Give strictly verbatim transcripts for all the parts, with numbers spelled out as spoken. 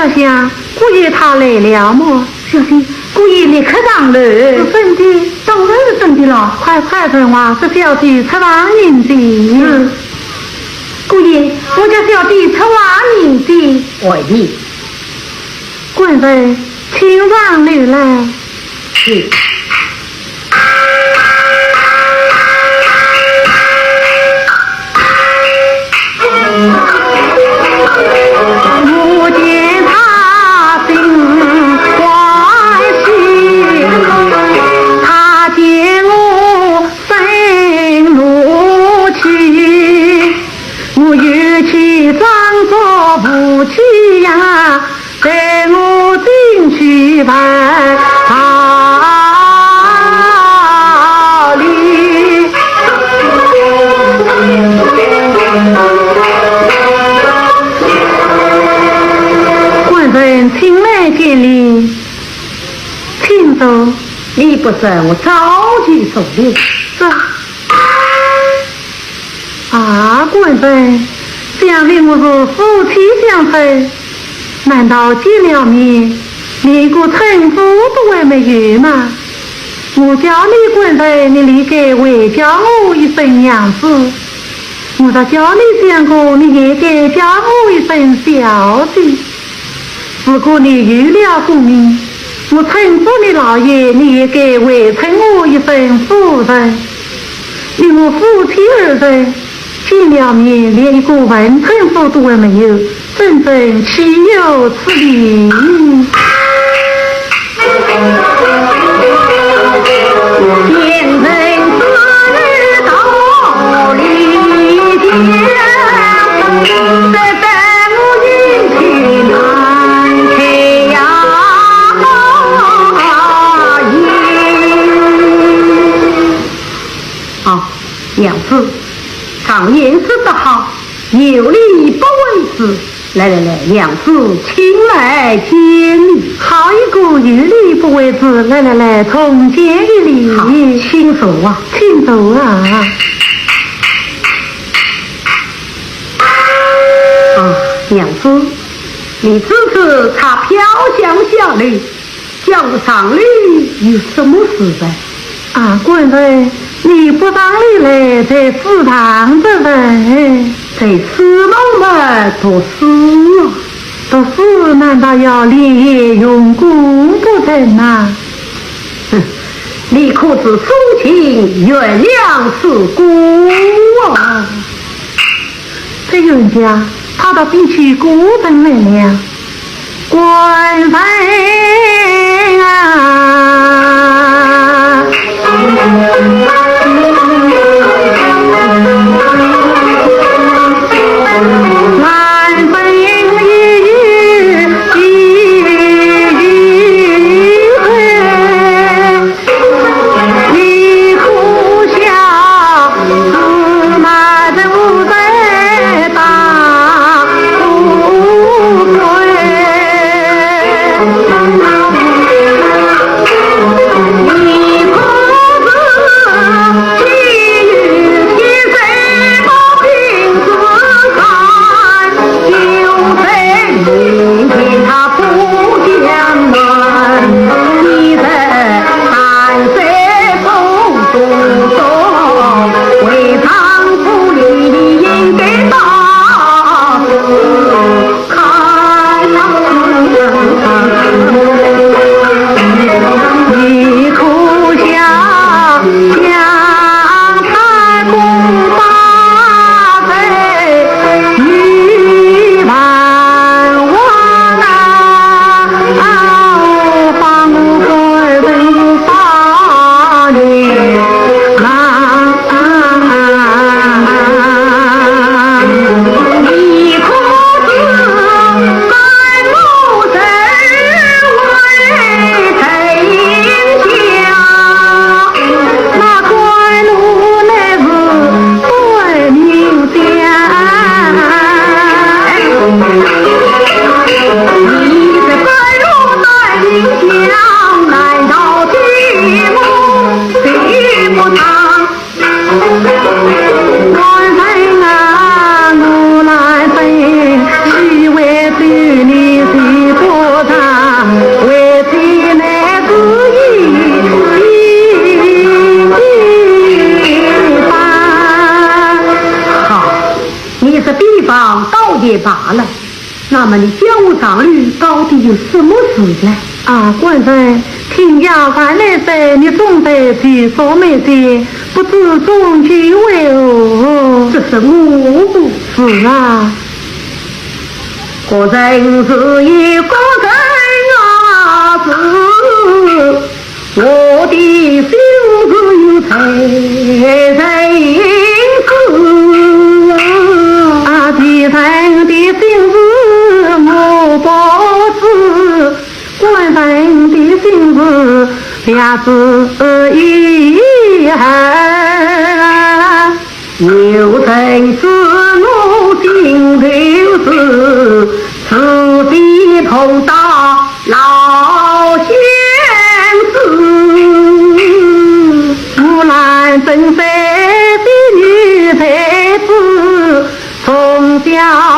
小姐，姑爷他来了么？小姐，姑爷立刻上楼。是真的？当然是真的了。快快传话，说小姐出房迎接。是。姑爷，我家小姐出房迎接。回去。官人，请上楼来。是。 官人请来见礼。请坐。礼不成，我早就坐了。这 啊，官人，想你我是夫妻相称，难道见了面，连个称呼都还没有吗？我叫你官人，你理该还叫我一声娘子；我若叫你相公，你也该叫我一声小姐。 如果你有了功名，我称呼你老爷，你也该还称我一声夫人。你我夫妻二人，见了面连一个问称呼都还没有，真正岂有此理！ 啊，娘子，常言说得好，有礼不为师。 来来来，娘子，请来见礼。好一个有礼不为师，来来来，重见一礼。好，请坐啊。请坐啊。啊，娘子，你这是他飘香下来， 叫我上来有什么事情？啊，官人，你不上楼来，在此上着人。在书房嘛，读书啊。读书难道要连夜用功不成啊？哼，你可知苏秦悬梁刺股啊？ 这冤家，他倒比起古人来了。官人啊，官人也有几回。那么你叫我上楼到底有什么事呢？啊，官人，听丫鬟来说，你总在其中没见，不知中究为何？这是我不是啊。个人是一个人啊，是 我的心事有谁人知？啊，别人的心事我不知，官人的心事也知一二。 有人知我心头事，是非同道老相思。我兰贞山的女才子，从小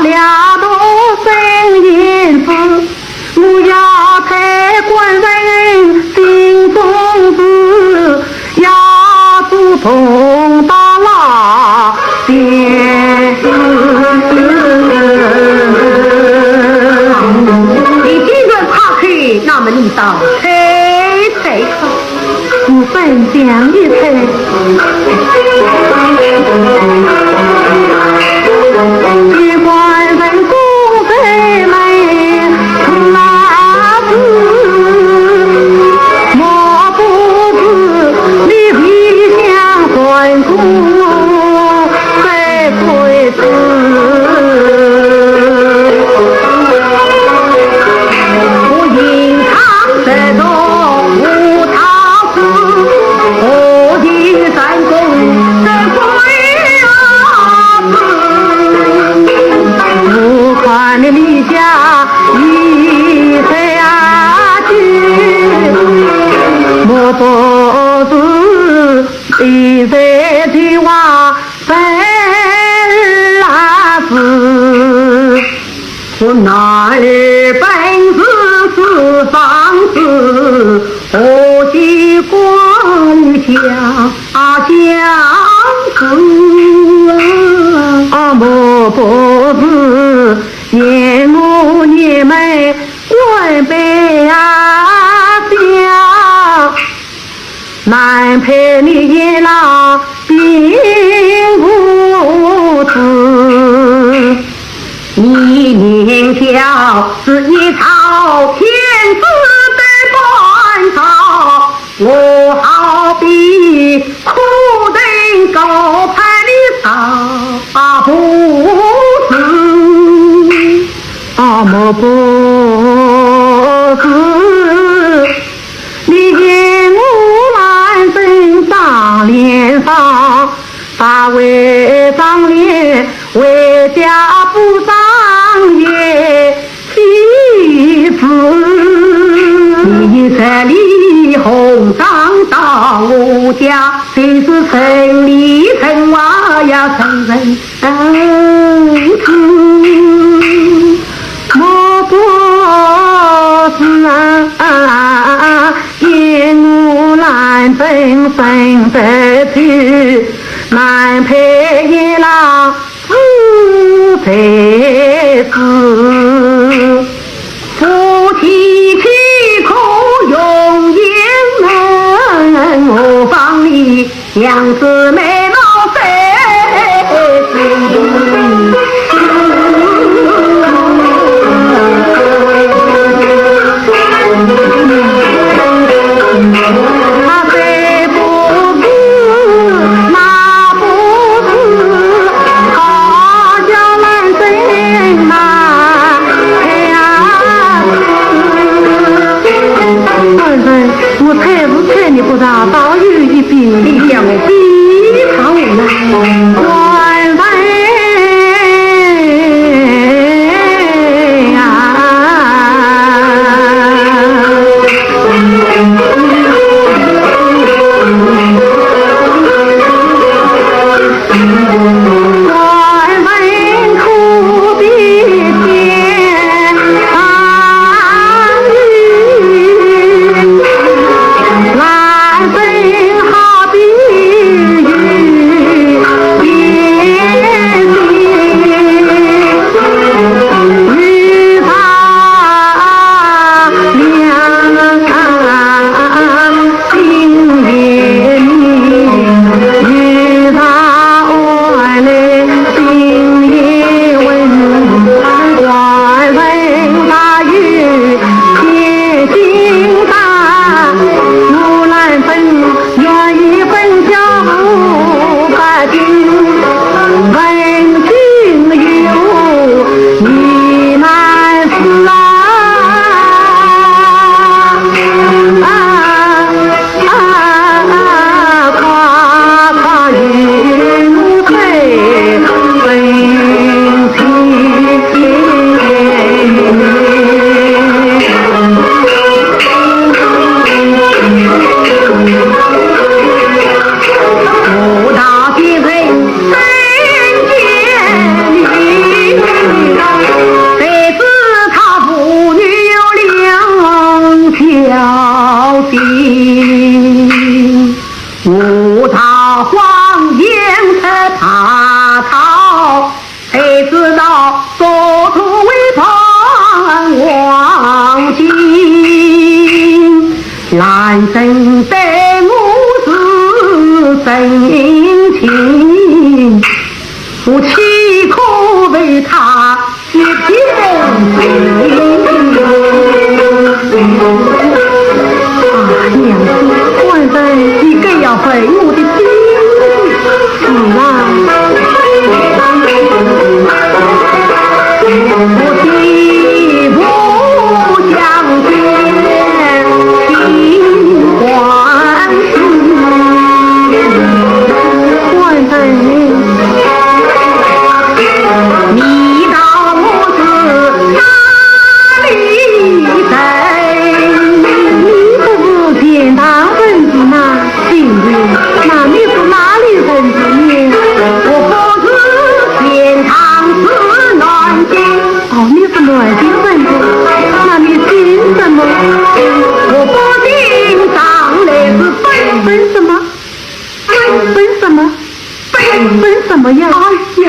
两度生胭脂， 我要猜官人心中事，要主动到老先生。你既然怕黑，那么你倒猜猜看。 我本想一猜，一官人公在门，那是莫不是你回乡还宫再会子？我吟唱得到无他 我的三公这回啊，我看你家一代啊，莫不是一代的话本来是。 我男儿本是四方子，何须挂虑家乡事啊？啊，莫不是嫌我年迈官拜啊乡？ 难配你一老并无子，你年小是一朝天子的班朝，我好比苦藤高攀的大树。啊，莫不是 你见我兰贞长脸上，发为长脸，为家不上也妻子。你这里红妆到我家，就是城里城外呀，城人 儿子，莫不是啊，因我兰贞生得丑，难配一郎子才子。 夫妻岂可容颜人，何妨你娘子美貌非人。他非不是，那不是，好叫兰贞呐。 官人，我猜是猜你不着，倒有一比。你叫我比什么？姓什么？那你姓什么？我不姓张，来是本。本什么？本什么？本，本什么呀？哎呀！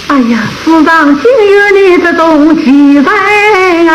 哎呀，世上竟有你这种奇人啊！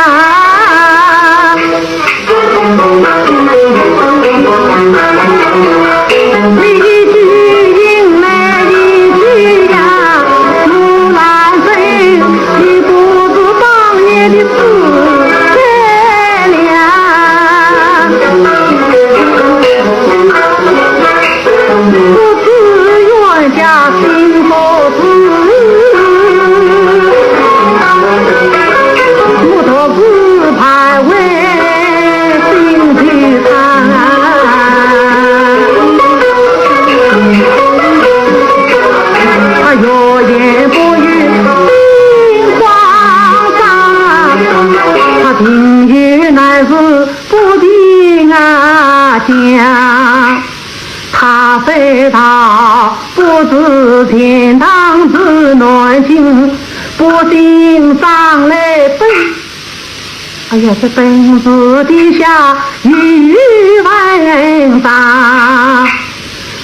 哎呀，这本是天下有文章。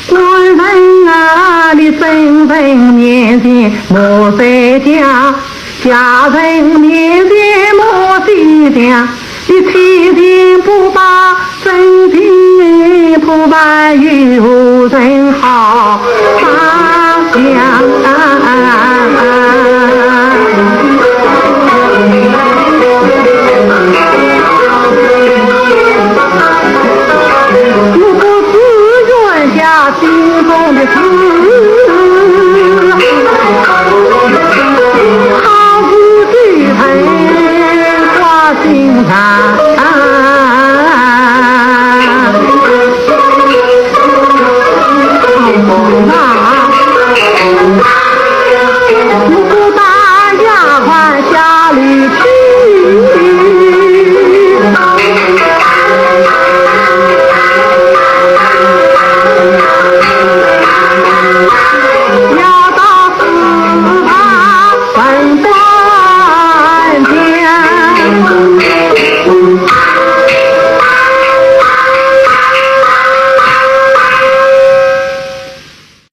官人啊，你真正面前莫再讲，家人面前莫细讲，你欺人不报，真情不报，有何人好商量？